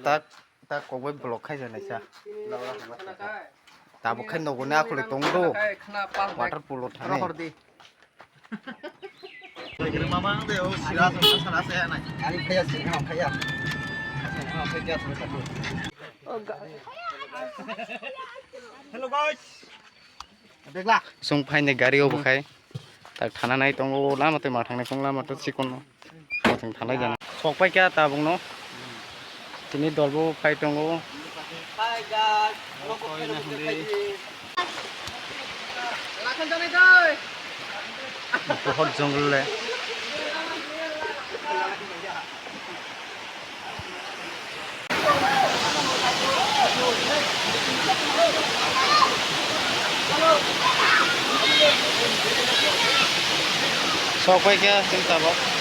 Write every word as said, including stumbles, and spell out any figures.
Tak, tak kokbai block khai jani sa. Tabuk khai nogo ni akhulwi tong do. Water polo thani. Hello guys. Chwng phaini gari o bo khai. Tak thana nai tongo, lama twi ma thangni phung lama to chikon no. Bo chwng thanai jana. Sok pai kya tabuk no. Tini dol bo phai tongo. Hi guys. Bohot jungle le. Sok pai khe chwng tabuk.